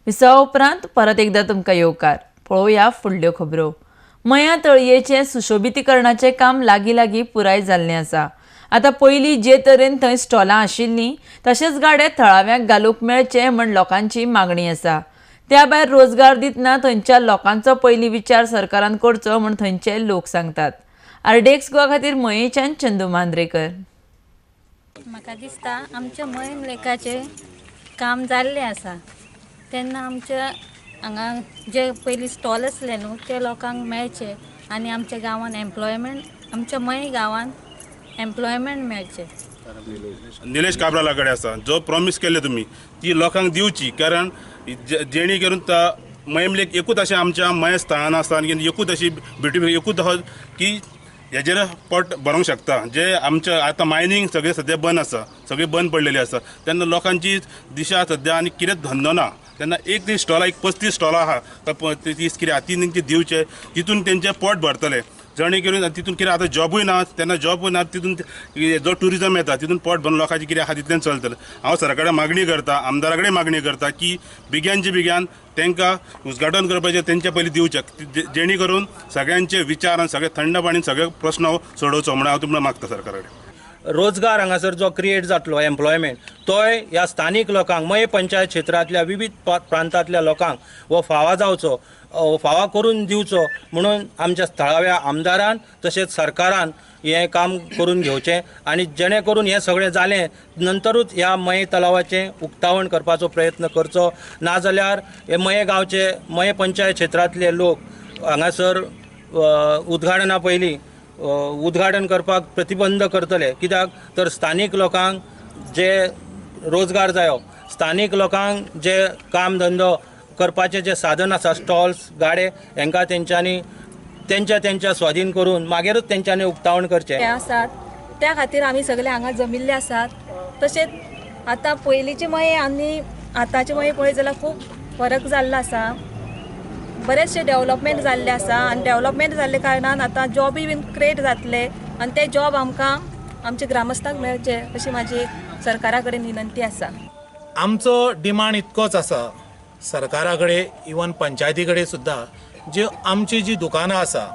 विसवा उपरांत परत एकदा तुमकां येवकार. पळोवया फुडल्यो खबरो. मया तळयेचें सुशोभितीकरणाचें काम लागीं लागीं पुराय जाल्लें आसा. आतां पयलीं जे तरेन थंय स्टॉलां आशिल्लीं तशेंच गाडे थळाव्यांक घालूंक मेळचे म्हण लोकांची मागणी आसा. त्या भायर रोजगार दितना थंयच्या लोकांचो पयलीं विचार सरकारान करचो म्हण थंयचे लोक सांगतात. आरडीएक्स गोवा खातीर मयेच्यान चंदू मांद्रेकर. म्हाका दिसता आमच्या मयम लेकाचें काम जाल्लें आसा. तेन्ना आमच्या हांगा जे पयलीं स्टॉल आसले न्हू ते लोकांक मेळचे आनी आमच्या गांवान एम्प्लॉयमेंट, आमच्या मये गांवान एम्प्लॉयमेंट मेळचें. निलेश काब्राला कडेन आसा जो प्रॉमीस केल्ले तुमी ती लोकांक दिवची, कारण जेणे करून मयम लेक एकूच अशें आमच्या मये स्थळान आसा आनी एकूच अशी ब्युटिफूल एकूच आहा की हेजेर पोट भरोंक शकता. जे आमच्या आतां मायनींग सगळें सद्या बंद आसा, सगळें बंद पडलेली आसा, तेन्ना लोकांची दिशा सद्या आनी कितेंच धंदो ना. तेन्ना एक ती स्टॉलां, एक 35 स्टॉलां आहा, 30 कितें आहा ती तेंची दिवचे, तितून तेंचें पोट भरतलें. जेणे करून तितून कितें आतां जॉबूय ना, तेन्ना जॉबूय ना, तितून जो ट्युरिजम येता तितून पोट भरून लोकांचें कितें आहा तितल्यान चलतलें. हांव सरकारा मागणी करता, आमदारा कडेन मागणी करता की बिग्यानचे बिग्यान तांकां उद्घाटन करपाचें तेंचे पयलीं दिवचें, जेणे करून सगळ्यांचे विचार आनी सगळे थंडपणान सगळे प्रस्न सोडोवचो म्हणून हांव तुमकां मागता सरकारा कडेन. रोजगार हांगासर जो क्रिएट जातलो एम्प्लॉयमेंट तोय ह्या स्थानीक लोकांक, मये पंचायत क्षेत्रांतल्या विविध प्रांतांतल्या लोकांक हो फावा जावचो, फावा करून दिवचो म्हणून आमच्या थळाव्या आमदारान तशेंच सरकारान हें काम करून घेवचें आनी जेणे करून हें सगळें जालें नंतरूच ह्या मये तलावाचें उक्तावण करपाचो प्रयत्न करचो. नाजाल्यार हे मये गांवचे, मये पंचायत क्षेत्रांतले लोक हांगासर उद्घाटना पयलीं उद्घाटन करपाक प्रतिबंध करतले. कित्याक तर स्थानीक लोकांक जे रोजगार जायो, स्थानीक लोकांक जे काम धंदो करपाचे जे साधन आसा, स्टॉल्स, गाडे, हेंकां तेंच्यांनी तेंच्या तेंच्या स्वाधीन करून मागीरूच तेंच्यांनी उक्तावण करचें आसात. त्या खातीर आमी सगळे हांगा जमिल्ले आसात. तशेंच आतां पयलींचे मये आनी आतांचे मये पळयत जाल्यार खूब फरक जाल्लो आसा. बरेचशे डेव्हलपमेंट जाल्ले आसा आनी डेव्हलपमेंट जाल्ले कारणान आतां जॉबूय बीन क्रिएट जातले आनी ते जॉब आमकां आमच्या ग्रामस्थांक मेळचे अशी म्हाजी सरकारा कडेन विनंती आसा. आमचो डिमांड इतकोच आसा सरकारा कडेन, इवन पंचायती कडेन सुद्दां, जी आमची जी दुकानां आसा,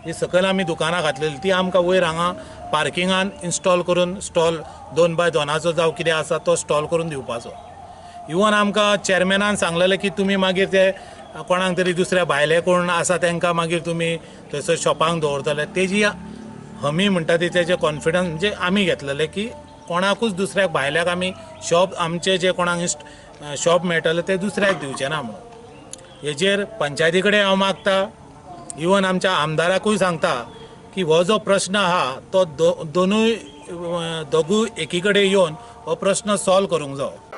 जी सकयल आमी दुकानां घातलेली ती आमकां वयर हांगा पार्किंगान इन्स्टॉल करून स्टॉल 2 बाय 2 जावं कितें आसा तो स्टॉल करून दिवपाचो. इवन आमकां चेअरमॅनान सांगलेलें की तुमी मागीर ते कोणाक तरी दुसऱ्या भायले कोण आसा तांकां मागीर तुमी थंयसर शॉपांक दवरतले. तेजी हमी म्हणटा ती, तेजे कॉन्फिडन्स म्हणजे आमी घेतलेले की कोणाकूच दुसऱ्याक भायल्याक आमी शॉप आमचे जे कोणाक शॉप मेळटले ते दुसऱ्याक दिवचे ना म्हणून. हेजेर पंचायती कडेन हांव मागता, इवन आमच्या आमदाराकूय सांगता की हो जो प्रश्न आहा तो दोनूय दोगूय एकी कडेन येवन हो प्रश्न सॉल्व करूंक जावो.